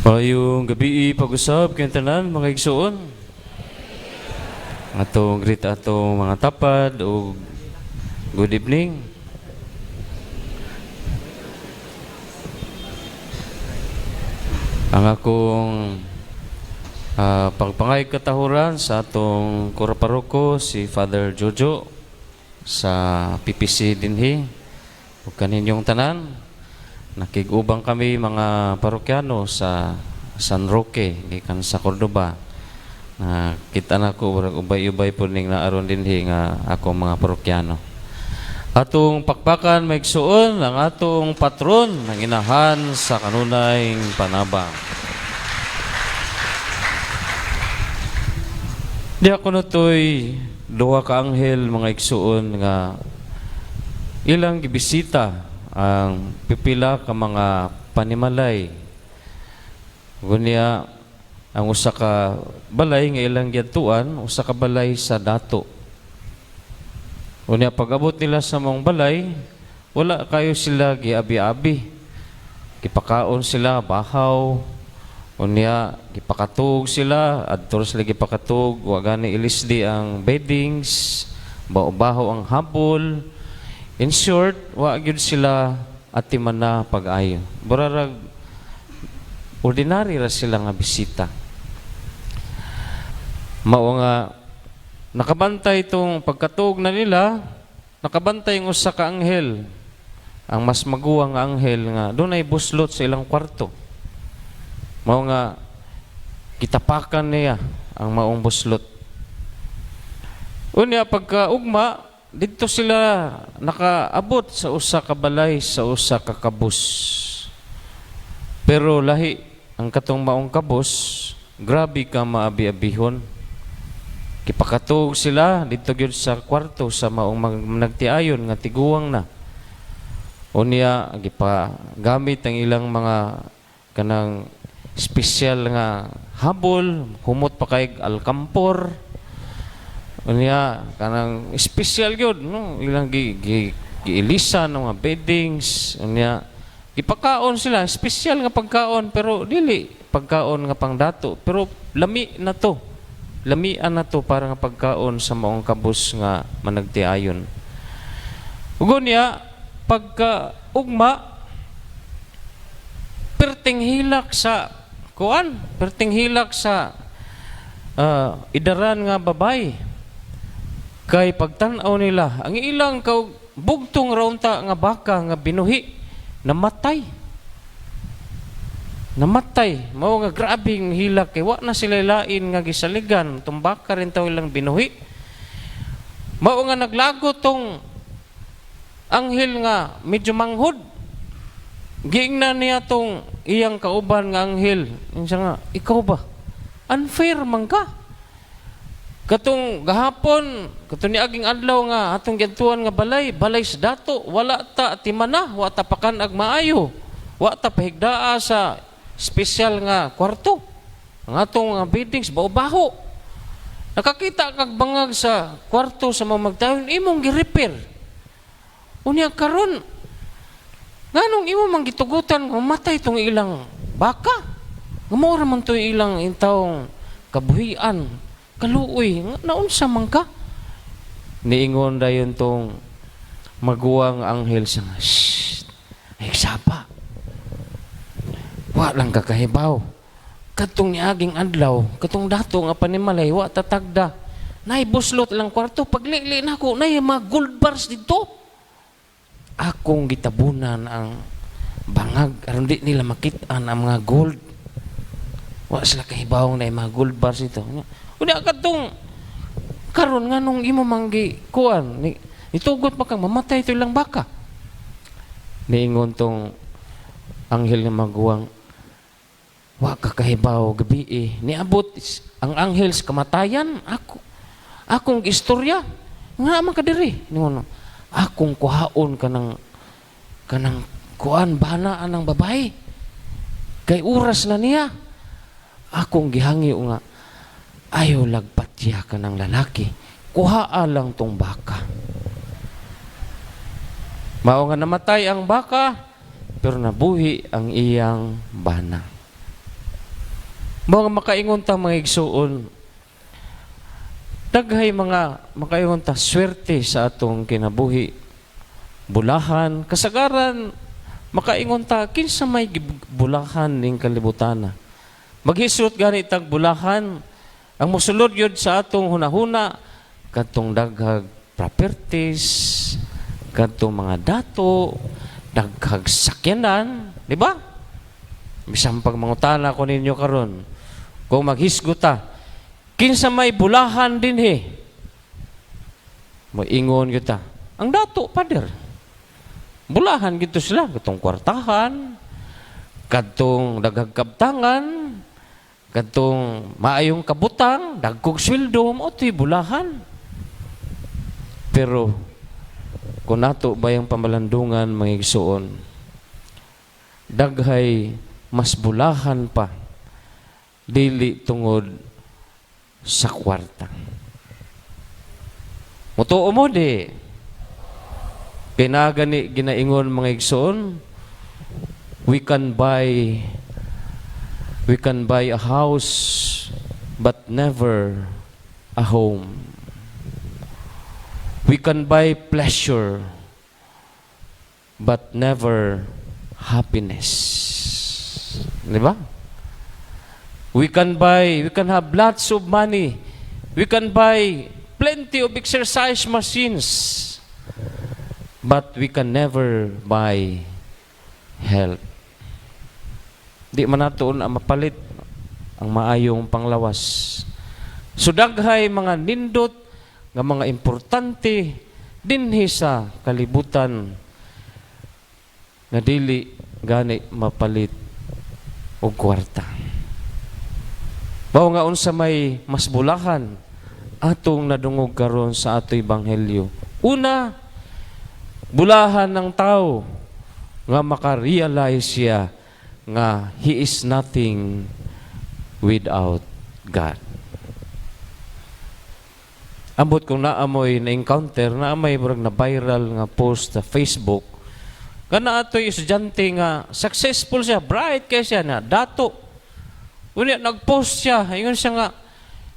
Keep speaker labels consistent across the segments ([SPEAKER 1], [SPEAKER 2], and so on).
[SPEAKER 1] Maayong gabii pag-usab kayong tanan, mga igsuon. Atong greet atong mga tapad ug good evening. Ang akong pagpangay katahuran sa atong kura paroko, si Father Jojo sa PPC dinhi, ug kaninyong tanan. Nakig-ubang kami mga parokyano sa San Roque gikan sa Cordoba. Nakita na ko murag ubay-ubay po ning naaron dinhi nga akong mga parokyano. Atong pakpakan, maigsuon, ang atong patron ng inahan sa kanunay panabang. Di ako na to'y duha ka anghel, mga igsuon, nga ilang gibisita ang pipila ka mga panimalay. Gunya ang usa ka balay nga ilang giadtuan, usa ka balay sa dato. Unya pag-abot nila sa maong balay, wala kayo sila giabi-abi. Gipakaon sila bahaw. Unya gipakatug sila, adto sila gipakatug, wa gani ilisdi ang beddings, baho-baho ang habol. In short, wa gyud sila atiman na pag-ayo. Burarag ordinary ra sila nga bisita. Mao nga nakabantay itong pagkatug na nila, nakabantay ang usa ka anghel, ang mas maguwang nga anghel nga dunay buslot sa ilang kwarto. Mao nga gitapakan niya ang maong buslot. Unya pagka ugma, didto sila nakaabot sa usa ka balay sa usa ka kabus. Pero lahi ang katong maong kabus, grabe ka maabi-abihon. Gipakatug sila didto gyud sa kwarto sa maong nagtiayon nga tiguang na. Unya gipagamit ang ilang mga kanang espesyal nga habol, humot pa kay alkampor. Unya kanang espesyal gyud, no, ilang gi, gi giilisan ng mga beddings. Unya gipakaon sila espesyal nga pagkaon, pero dili pagkaon nga pangdato, pero lami na to. Lamian na to para nga pagkaon sa maong kabus nga managtiayon. Ug unya pagka ugma, perting hilak sa kuan, perting hilak sa idaran nga babay. Kay pagtan-aw nila, ang ilang kaug bugtong raunta nga baka nga binuhi, namatay. Namatay. Mao nga grabing hilak kay wa na sila lain nga gisaligan, tumbaka rin taw ilang binuhi. Mao nga naglago tong anghel nga medyo manghod. Giingnan niya tong iyang kauban nga anghel. Siya nga, "Ikaw ba? Unfair man ka. Katong gahapon, katong niaging adlaw nga atong giadtuan nga balay, balay sa dato, wala ta timana, wa ta pakan-ag maayo, wa ta pahigdaa sa espesyal nga kwarto. Ang atong nga beddings baho-baho. Nakakita kag bangag sa kwarto sa mga magtayon, imong gi-repair. Unya karon, nganong imo man gitugutan nga mamatay tong ilang baka? Nga mao ra man to ilang intawong kabuhian, kaluoy, nga naunsa man ka?" Niingon dayon tong maguwang anghel sa nga, "Shh, ay sapa. Wa lang kakahibaw. Katong niaging adlaw, katong dato nga panimalay, wa tatagda. Nay buslot lang kwarto, paglili nako, nay mga gold bars dito. Akong gitabunan ang bangag, aron di nila makit-an ang mga gold. Wa sila kahibaw na mga gold bars ito. Unya katong karon, nganong imo manggi kuan ni nitugot pa kang mamatay ito ilang baka?" Niingon tong anghel nga maguwang, "Wa ka kahibaw, gabi eh, niabot ang anghel sa kamatayan. Ako akong istorya nga man ka diri." Ningon, "Akong kuhaon kanang kanang kuan bana anang babae kay oras na niya. Akong gihangyo nga ayaw lagpatya ka ng lalaki, kuhaa lang tong baka." Mao nga namatay ang baka, pero nabuhi ang iyang bana. Mga makaingon ta, mga igsuon, daghay mga makaingon ta swerte sa atong kinabuhi. Bulahan, kasagaran makaingon ta, kinsa may bulahan ning kalibutana? Maghisgot gani tag bulahan, ang mosulod yun sa atong hunahuna kadtong daghag properties, kadtong mga dato, daghag sakyanan, di ba? Bisan pag mangutana ko ninyo karon, kung maghisgot ta, kinsa may bulahan dinhi? Moingon kita, ang dato, pader. Bulahan gito sila, katong kwartahan, kadtong daghag kabtangan, kadtong maayong kabutang, dagkog sweldo, mao to'y bulahan. Pero kung nato ba yung pamalandungan, mga igsuon, daghay mas bulahan pa dili tungod sa kwarta. Mutuo mo di? Kinagani ginaingon, mga igsoon, we can buy a house but never a home. We can buy pleasure but never happiness. Di ba? We can have lots of money. We can buy plenty of exercise machines. But we can never buy health. Di man nato ang mapalit ang maayong panglawas. So daghay mga nindot nga mga importante dinhi sa kalibutan nga dili gani mapalit og kwarta. Mao nga unsa may mas bulahan, atong nadungog karon sa ato ebanghelyo. Una, bulahan ng tao nga maka-realize siya nga he is nothing without God. Ambot kung naamoy na encounter, naamay murag na viral nga post sa Facebook, kana atoy estudyante nga successful siya, bright kay siya na, dato. Unya nag-post siya, ingon siya nga,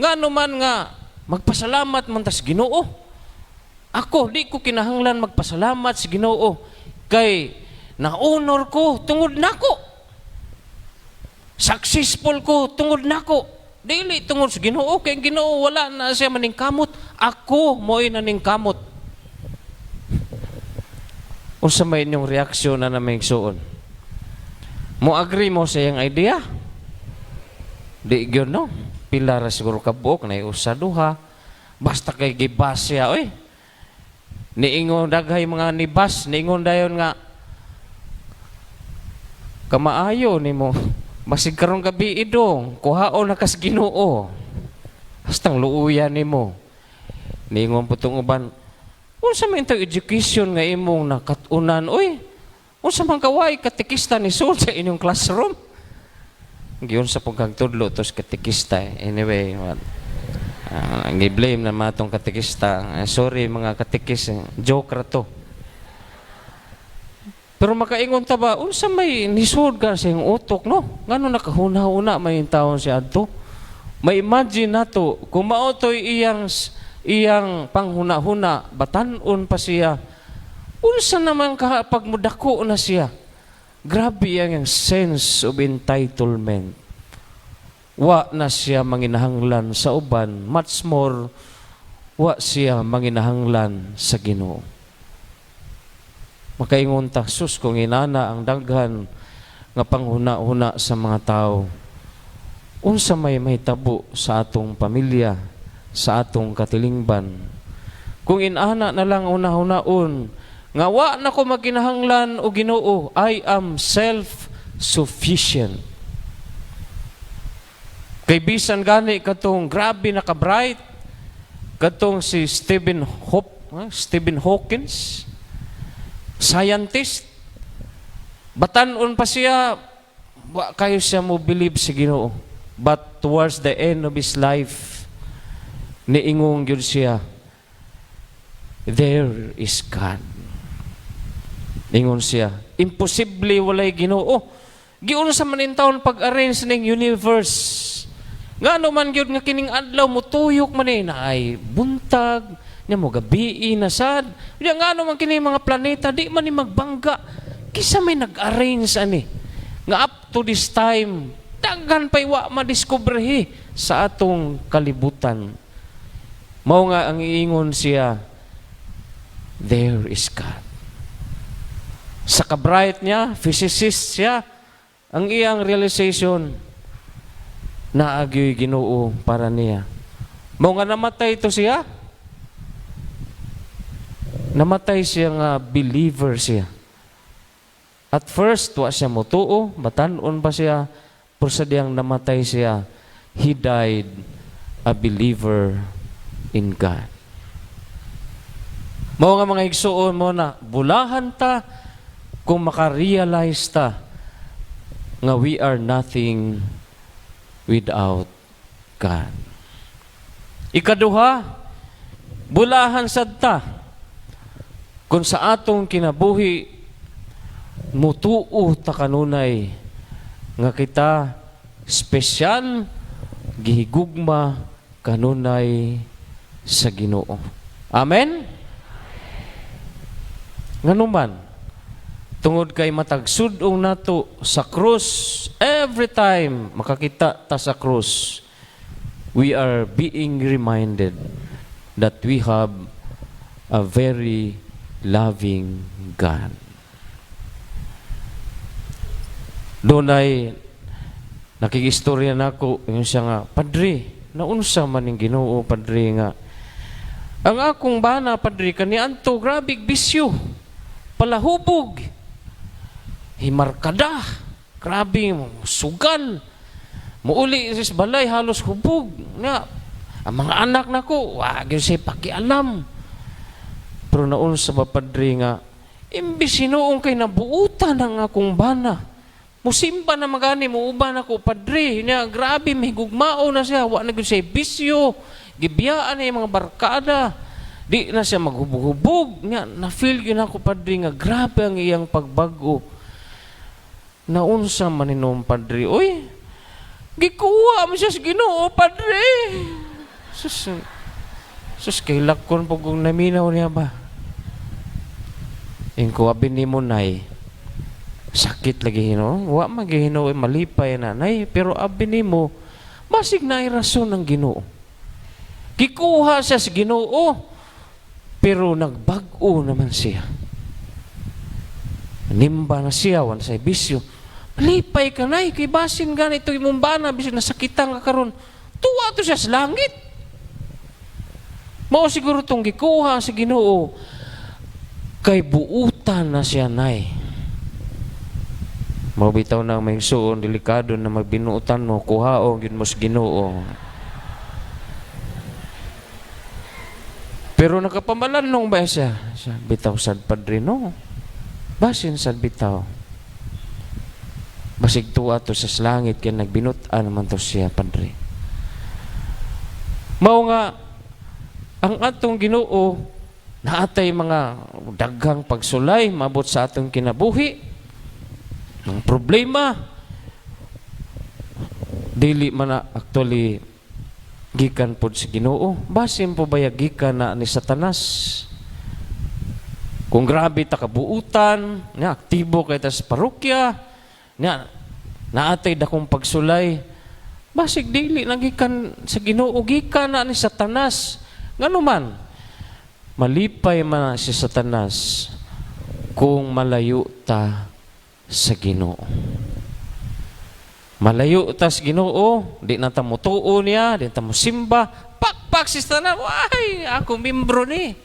[SPEAKER 1] ngano man nga magpasalamat man tas Ginoo. Ako, di ko kinahanglan magpasalamat sa Ginoo kay na-honor ko tungod nako. Successful ko tungod nako. Dili tungod sa Ginoo kay ang Ginoo wala na siya maningkamot. Ako mo'y naningkamot. Unsa may inyong reaksyon na naming igsuon? Mo agree mo sa iyang idea? Di gyud, no? Pila ra siguro ka buok na usa duha. Basta kay gibas siya, oy. Niingon daghay mga nibas, niingon dayon nga kamaayo nimo. Basig karong gabi idong, kuhaon na kas Ginoo. Hastang luuyan nimo. Niingon po tong uban, unsa man itong education nga imong nakat-unan, oy? Unsa man kaway katekista ni sul sa inyong classroom? Giyon sa pagkagtudlo tos katekista, eh. Anyway, what? Gi-blame na mga tong katekista. Eh, sorry mga katekis, eh. Joke ra to. Pero makaingon ta ba, unsa may nisod ka sa iyong utok, no? Ngano nakahuna-huna may taon siya adto? May imagine nato kung mao to'y iyang iyang panghuna-huna, batan-on pa siya. Unsa naman ka pag mudako na siya? Grabe ang sense of entitlement. Wa na siya manginahanglan sa uban, much more wa siya manginahanglan sa Ginoo. Makaingon ta, sus, kung inana ang daghan nga panghuna-huna sa mga tao, unsa may mahitabo sa atong pamilya, sa atong katilingban? Kung inana na lang una-hunaon, nga wa na ko maginahanglan o Ginoo, I am self-sufficient. Kay bisan gani katong grabe naka-bright, katong si Stephen Hawkins, scientist, batan-on pa siya, wa kayo siya mo believe sa Ginoo. But towards the end of his life, niingong gyud siya, "There is God." Ingon siya, imposible walay Ginoo. Giunsa man in taon pag-arrange ning universe? Ngano man gyud nga kining adlaw mutuyok man eh, naay buntag, nya mo gabii na sad. Nya ngano man kini mga planeta di man ni magbangga? Kinsa may nag-arrange ani? Nga up to this time, daghan pa'y wa madiskubrihi sa atong kalibutan. Mao nga ang iingon siya, "There is God." Sa ka-bright niya, physicist siya, ang iyang realization, naa gyoy Ginoo para niya. Mao nga namatay to siya, namatay siya nga believer siya. At first, wa siya motuo, batan-on pa siya, pero sa diyang namatay siya, he died a believer in God. Mao nga, mga igsuon, mo na, bulahan ta kung makarealize ta nga we are nothing without God. Ikaduha, bulahan sad ta kung sa atong kinabuhi mutuo ta kanunay nga kita espesyal, gihigugma kanunay sa Ginoo. Amen? Nganuman, tungod kay matag sud-ong nato sa krus, every time makakita ta sa krus, we are being reminded that we have a very loving God. Dunay nakikistorya nako, yung siya nga, "Padre, naunsa man ning Ginoo, Padre, nga ang akong bana, Padre, kaniadto grabe bisyo, palahubog, himarkada, grabe sugal, muuli sa balay halos hubog nga ang mga anak nako wa gyud siya pakialam. Pero naunsa ba, Padre, nga imbis hinuon kay nabuutan ang akong bana, musimba na magani, muuban ako, Padre. Nya grabe mahigugmao na siya, wa na gyud siya bisyo, gibiyaan na yung mga barkada, di na siya maghubog-hubog. Nya na feel gyud ako, Padre, nga grabe ang iyang pagbag-o. Naunsa man hinuon, Padre? Oy, gikuha mo siya sa Ginoo, Padre." Sus, sus, kay lakon po kung naminaw niya ba. Ingko, abi nimo, "Nay, sakit lagi hino. Wa man gihino, malipay na, nay, pero abi nimo, basig naay rason ng Ginoo. Gikuha siya sa Ginoo, pero nagbag-o naman siya. Nimba na siya, wala sa bisyo. Malipay ka, nay, kay basin ganito imong bana, bisag nasakitan ka karon. Tuwa to siya sa langit. Mao siguro tong gikuha sa Ginoo kay buutan na siya, nay." Mao bitaw na, may suon, delikado na magbinuutan mo, kuhaon gyud mo sa Ginoo. Pero nakapamalanong ba siya? Siya, "Bitaw sad, Padre, no. Basin sad bitaw. Basig tuwa to sa langit kaya nagbinut-an naman to siya, Padre." Mao nga ang atong Ginoo, naatay mga daghang pagsulay mabot sa atong kinabuhi. Ang problema dili man na actually gikan pod sa Ginoo. Basin po baya gikan na ni Satanas. Kung grabe ta kabuutan, nya aktibo kay ta sa parokya, nya naatay dakong pagsulay, basig dili na gikan sa Ginoo, gikan na ni Satanas. Ngano man, malipay man si Satanas kung malayo ta sa Ginoo. Malayo ta sa Ginoo, di na ta motuo niya, di na ta mosimba, pakpak si Satanas, "Way, ako membro ni."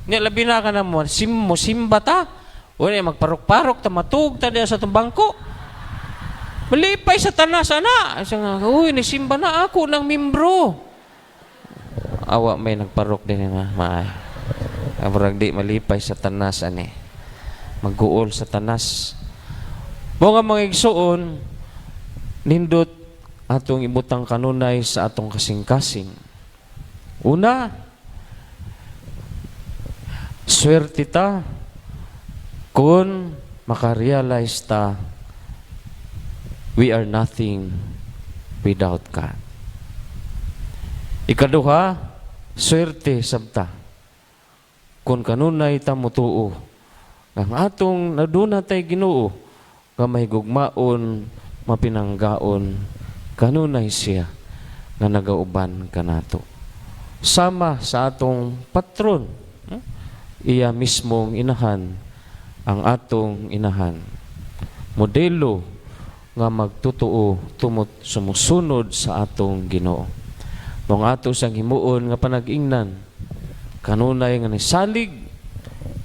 [SPEAKER 1] Nya labi na ka na mo, mo simba ta. Wala, magparok-parok ta, matug ta diya sa atong bangko. Malipay Satanas ana. Siya nga, "Uy, nisimba na ako ng membro." Awa may nagparok din na maay. Murag di malipay Satanas ani. Magguol Satanas. Mao nga, mga igsuon, nindot atong ibutang kanunay sa atong kasing-kasing. Una, swerte ta kung makarealize ta we are nothing without God. Ikaduha, swerte sabta kung kanunay ta motuo ang atong naduna tay Ginoo nga mahigugmaon, mapinanggaon, kanunay siya nga nagauban kanato. Sama sa atong patron, no? Iya mismong inahan, ang atong inahan. Modelo nga magtutuo tumut sumusunod sa atong Ginoo. Mga ato sang himuon nga panag-ingnan, kanunay nga nisalig,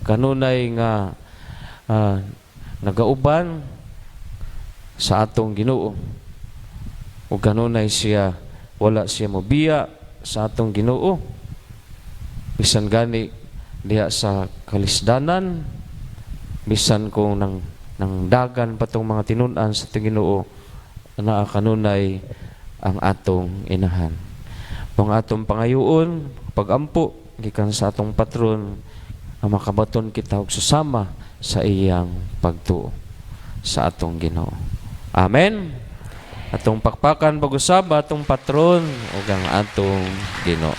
[SPEAKER 1] kanunay nga nagauban sa atong Ginoo. Ug kanunay siya, wala siya mobiya sa atong Ginoo. Bisan gani diha sa kalisdanan, bisan kung nang dagan pa tong mga tinun-an sa atong Ginoo, naa kanunay ang atong inahan. Mga atong pangayoon, pagampo gikan sa atong patron, ang makabaton kita og susama sa iyang pagtuo sa atong Ginoo. Amen. Atong pakpakan pag-usab atong patron ug ang atong Ginoo.